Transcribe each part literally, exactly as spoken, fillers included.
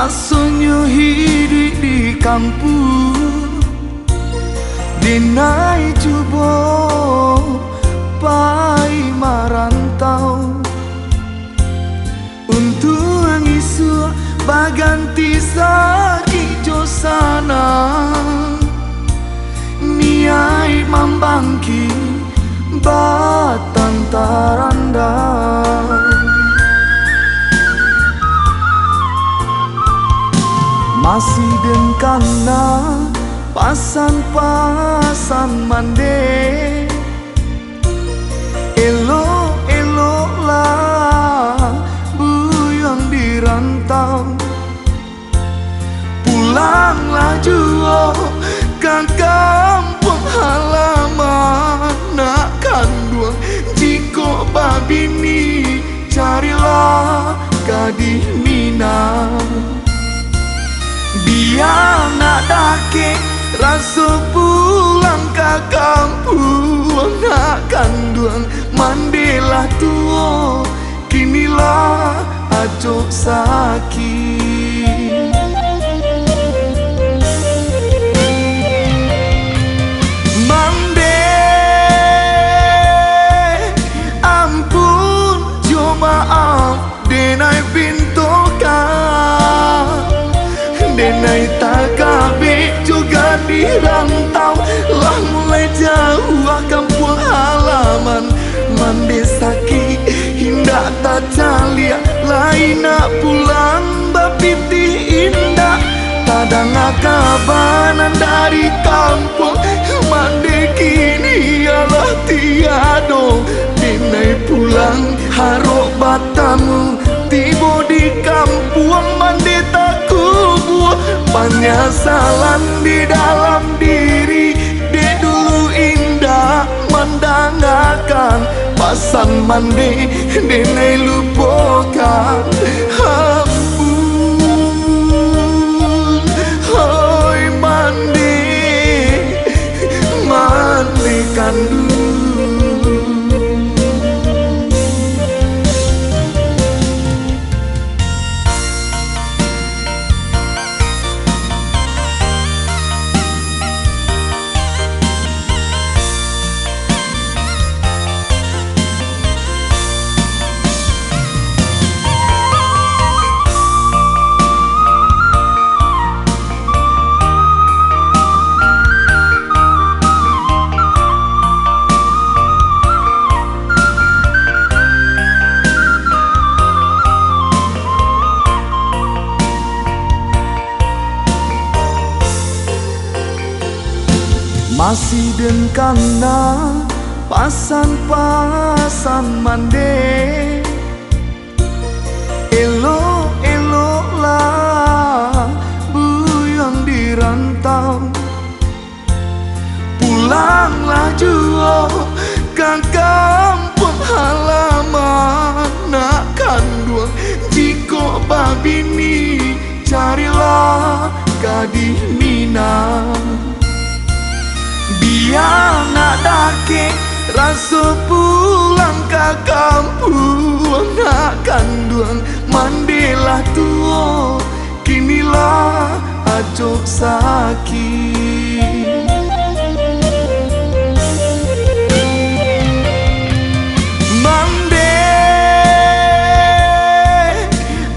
Rasonyo hiduik di kampuang, denai cubo pai marantau. Untuang isuak baganti sakik jo sanang, niaik mambangkik batang tarandam. Masih den kana pasan-pasan mandeh, elok-eloklah buyuang di rantau. Pulanglah juo ka kampuang halaman, nak kanduang, jikok babini, carilah gadih Minang. Bia nak dakek raso pulang ka kampuang, nak kanduang, mandehlah tuo, kinilah acok sakik. Mandeh, ampun jo maaf, denai pintokan. Denai takabek jo gadih rantau, lah mulai jauah kampuang halaman. Mandeh sakik, indak tacaliak, lai nak pulang bapitih indak. Tadanga kaba nan dari kampuang, mandeh kini alah tiado. Denai pulang harok batamu, tibo di kampuang mandeh takubua. Panyasalan di dalam diri, dek dulu indak mandangakan pasan mandeh, denai lupokan. Ampun, hoi mandeh, mandeh kanduang. Masih den kana pasan-pasan mandeh, elok-eloklah buyuang di rantau. Pulanglah juo ka kampuang halaman, nak kanduang, jikok babini, carilah gadih Minang. Bia nak dakek raso pulang ka kampuang, nak kanduang, mandehlah tuo, kinilah acok sakik. Mandeh,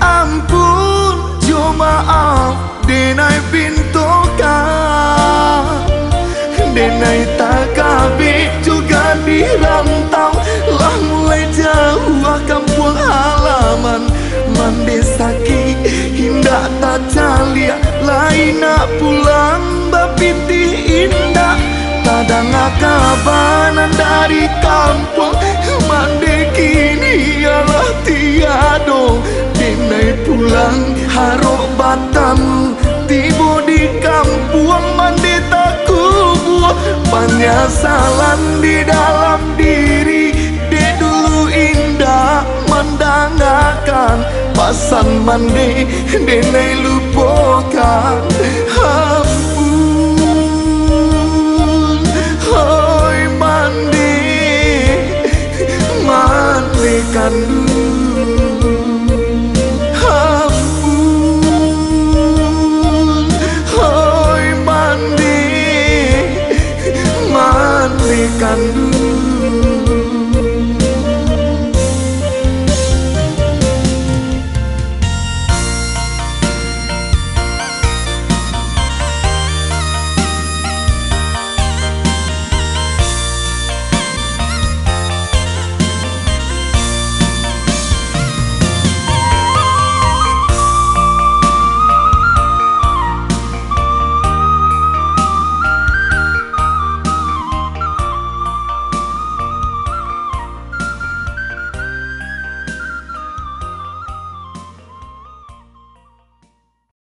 ampun jo maaf, denai pintokan. Denai takabek jo gadih rantau, lah mulai jauah kampuang halaman. Mandeh sakik, indak tacaliak, lai nak pulang bapitih indak. Tadanga kaba nan dari kampuang, mandeh kini alah tiado. Denai pulang harok batamu, tibo di kampuang mandeh takubua. Panyasalan di dalam diri, dek dulu indak mandangakan pasan mandeh, denai lupokan. Ampun, hoi mandeh, mandeh kanduang. Ampun. Kan